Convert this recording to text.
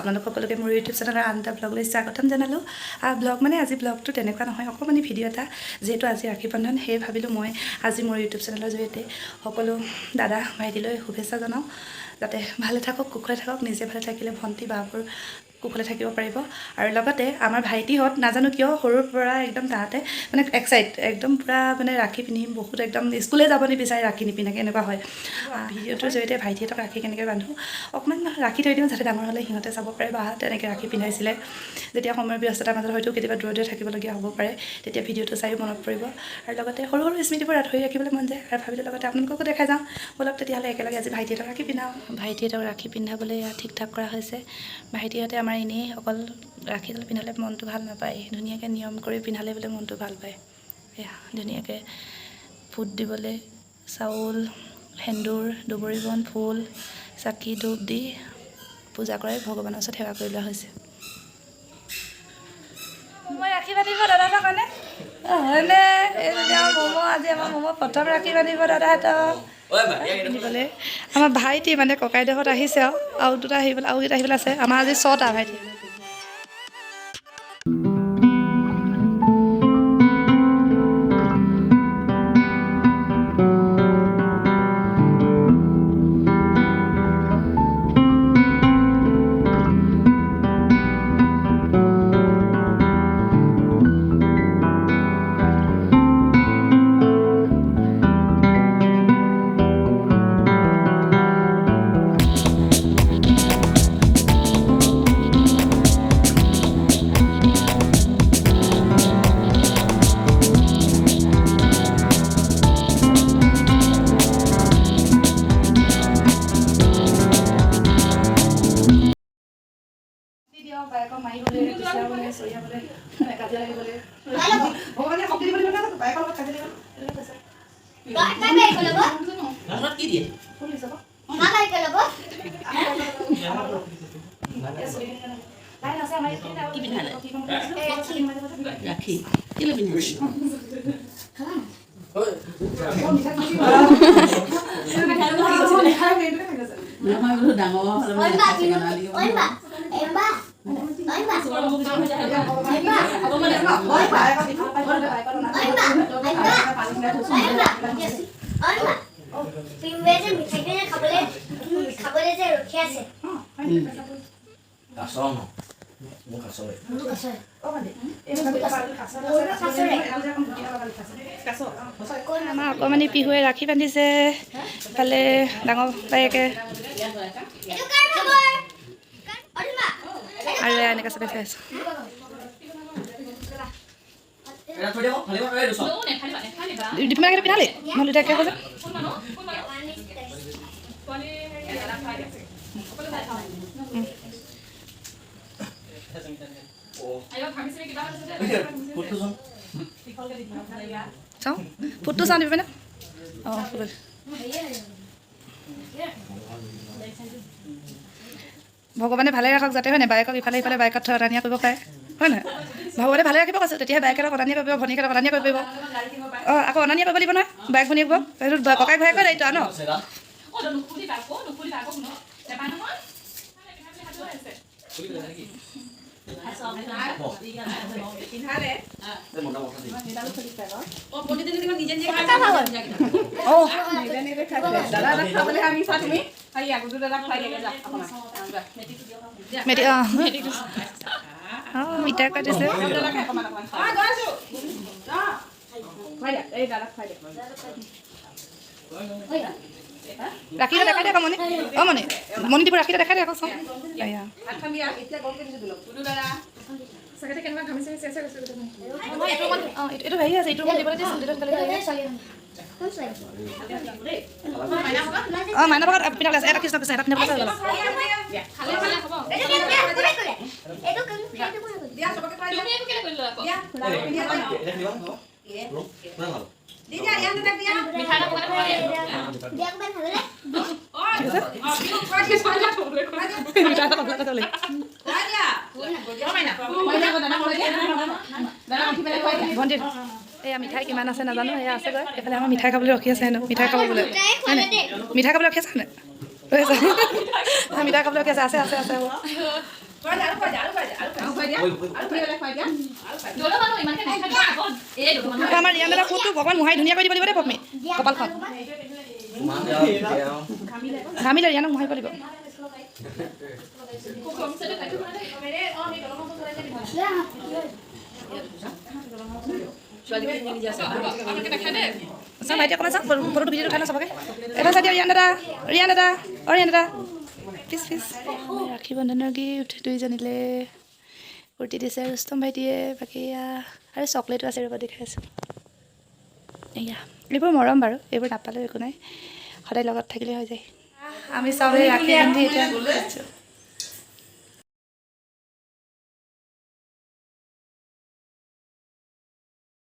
আপোনালোক সকলোকে মোৰ ইউটিউব চেনেলৰ আন এটা ব্লগলৈ স্বাগতম জনালোঁ। ব্লগ মানে আজি ব্লগটো তেনেকুৱা নহয়, অকণমানি ভিডিঅ' এটা। যিহেতু আজি ৰাখী বন্ধন, সেয়ে ভাবিলোঁ মই আজি মোৰ ইউটিউব চেনেলৰ জৰিয়তে সকলো দাদা ভাইটিলৈ শুভেচ্ছা জনাওঁ, যাতে ভালে থাকক, কুশলে থাকক। নিজে ভালে থাকিলে ভণ্টি বাবোৰ কুশলে থাকিব পাৰিব। আৰু লগতে আমাৰ ভাইটিহঁত নাজানো কিয় সৰুৰ পৰা একদম তাহাঁতে মানে এক্সাইট, একদম পূৰা মানে ৰাখী পিন্ধিম বহুত, একদম স্কুলে যাব নিবিচাৰে ৰাখী নিপিন্ধাকৈ, এনেকুৱা হয়। ভিডিঅ'টোৰ জৰিয়তে ভাইটিহঁতক ৰাখী কেনেকৈ বান্ধো অকণমান ৰাখি থৈ দিওঁ, যাতে ডাঙৰ হ'লে সিহঁতে চাব পাৰে বা তেনেকৈ ৰাখী পিন্ধাইছিলে। যেতিয়া সময়ৰ ব্যস্ততাৰ মাজত হয়তো কেতিয়াবা দূৰে দূৰে থাকিবলগীয়া হ'ব পাৰে, তেতিয়া ভিডিঅ'টো চায়ো মনত পৰিব। আৰু লগতে সৰু সৰু স্মৃতিবোৰ ধৰি ৰাখিবলৈ মন যায় আৰু ভাবিলোঁ লগতে আপোনালোককো দেখাই যাওঁ। ব'লক তেতিয়াহ'লে একেলগে আজি ভাইটিহঁতক ৰাখী পিন্ধাওঁ। ভাইটিহঁতক ৰাখী পিন্ধাবলৈ এয়া ঠিক ঠাক কৰা হৈছে। ভাইটিহঁতে আমাৰ এনেই অকল ৰাখীডাল পিন্ধালে মনটো ভাল নাপায়, ধুনীয়াকৈ নিয়ম কৰি পিন্ধালে বোলে মনটো ভাল পায়। এয়া ধুনীয়াকৈ ফুট দিবলৈ চাউল, সেন্দুৰ, দুবৰি বন, ফুল, চাকি, ধূপ দি পূজা কৰাই ভগৱানৰ ওচৰত সেৱা কৰি লোৱা হৈছে। মই ৰাখী বান্ধিব দাদাহঁতৰ কাৰণে হয়নে? এই আমাৰ মমো, আজি আমাৰ মমো প্ৰথম ৰাখী বান্ধিব দাদাহঁতক পিন্ধিবলৈ। আমাৰ ভাইটি মানে ককাইদেউহঁত আহিছে আৰু দুটা আহিবলৈ, আৰু কেইটা আহিবলৈ আছে। আমাৰ আজি ছটা ভাইটি। দিয়ক বায়েকক মাৰিবলৈ, গুচিয়াবলৈ, চৰিয়াবলৈ, কাজিয়া লাগিবলৈ ভগৱানে শক্তি দিব দিব না, বায়েকৰ লগত কাজিয়া লাগিব তেনেকৈ কৈছে। কি দিয়ে? ফুল দিছে আকৌ। এই চুলিখিনি কাৰণে। লাইন আছে আমাৰ ইয়াত। কি পিন্ধালে? কি কম কৰিছিলোঁ? ৰাখী কেলৈ পিন্ধালে? নহয় বোলো, ডাঙৰ হ'লে মানে চেঙেনা লাগিব। খাবলৈ যে ৰখি আছে। কাছ ন মোৰ কাছৰে। মোৰো কাছৰে। আমাৰ অকণমানি পিহুৱে ৰাখী বান্ধিছে, ইফালে ডাঙৰ বায়েকে। এইটো কাৰ ভাগৰ? অনিমা। আৰু এয়া এনেকৈ চবে চাই আছোঁ। এটা থৈ দিয়ক, ফালিব এই দুচন। দীপিমাকে পিন্ধালি নহ'লে এতিয়া কৈছে। ফুটটো চোন। চাওঁ, ফুটটো চাওঁ দিবিনে। অঁ, ফুট। ভগৱানে ভালে ৰাখক যাতে, হয় নাই, বায়েকক ইফালে সিফালে বাইকত থৈ অনা নিয়া কৰিব পাৰে, হয় নহয়? ভগৱানে ভালে ৰাখিব কৈছোঁ, তেতিয়াহে বায়েকক অনা নিয়া কৰিব, ভনীয়েকক অনা নিয়া কৰিব পাৰিব। অঁ, আকৌ অনা নিয়া কৰিব লাগিব নহয় বায়েক ভনীয়েক, সেইটো ককাইক ভায়েকৰ দায়িত্ব ন। চেৰা। নুখুলিবা আকৌ, নুখুলিবা আকৌ, শুন নাপায় নহয়। খুলি দিলে নেকি? এই মতা মতা দি। অঁ। মেটি, অঁ অঁ, মিঠাই কাটিছে। ৰাখীটো দেখাই দে আকৌ মণি। অঁ মণি, মণি দিব, ৰাখীটো দেখাই দে আকৌ, চাওঁ এয়া। অঁ, এইটো হেৰি আছে, এইটো ৰুমত দিবলৈ দিছিল, এইটো সোনকালে দিয়ে। অঁ, মাইনা ভাগত পিন্ধাবলৈ আছে এটা। কৃষ্ণ কৃষ্ণ, এটা পিন্ধাবলৈ আছে। তুমি একো কেলে কৰিলা আকৌ? এই, এটা খুলিবা ন? ৰুম, কোনে ভাল? মিঠাই এটা পকাতে ভৰাই দিয়া। মিঠাই এটা কমলা কথা। ভণ্টি, এয়া মিঠাই কিমান আছে নাজানো, এয়া আছেগৈ। এইফালে আমাৰ মিঠাই খাবলৈ ৰখি আছে হেনো, মিঠাই খাব বোলে, হয় নাই? মিঠাই খাবলৈ ৰখি আছে নাই? ৰৈ আছে, মিঠাই খাবলৈ ৰখি আছে। আছে আছে আছে, হ'ব। দৌলৰ মানুহ ইমানকে নাখায় আকৌ। এই দৌলৰ মানুহ। আমাৰ ৰিয়ান দাদা ফুটটো অকণমান মোহাৰি ধুনীয়া কৰি দিব লাগিব দেই পপমি কপালখন। ঘামিলে ৰিয়ানক মোহাৰিব লাগিব। চাওঁ ভাইটি, অকণমান চাওঁ, ফটোটো ভিডিঅ'টো উঠাই লওঁ চবকে। এটা চাই দিয়া ৰিয়ান দাদা, ৰিয়ান দাদা, অ ৰিয়ান দাদা, প্লিজ প্লিজ। ৰাখী বন্ধনৰ গিফ্ট দুইজনীলে কুৰ্তি দিছে ৰুস্তম ভাইটিয়ে। বাকী এয়া আৰু চকলেটো আছে, ৰ'ব দেখাই আছোঁ। এয়া এইবোৰ মৰম বাৰু, এইবোৰ নাপালেও একো নাই, সদায় লগত থাকিলে হৈ যায়। আমি চবেই ৰাখী বান্ধি এতিয়া গৈছোঁ।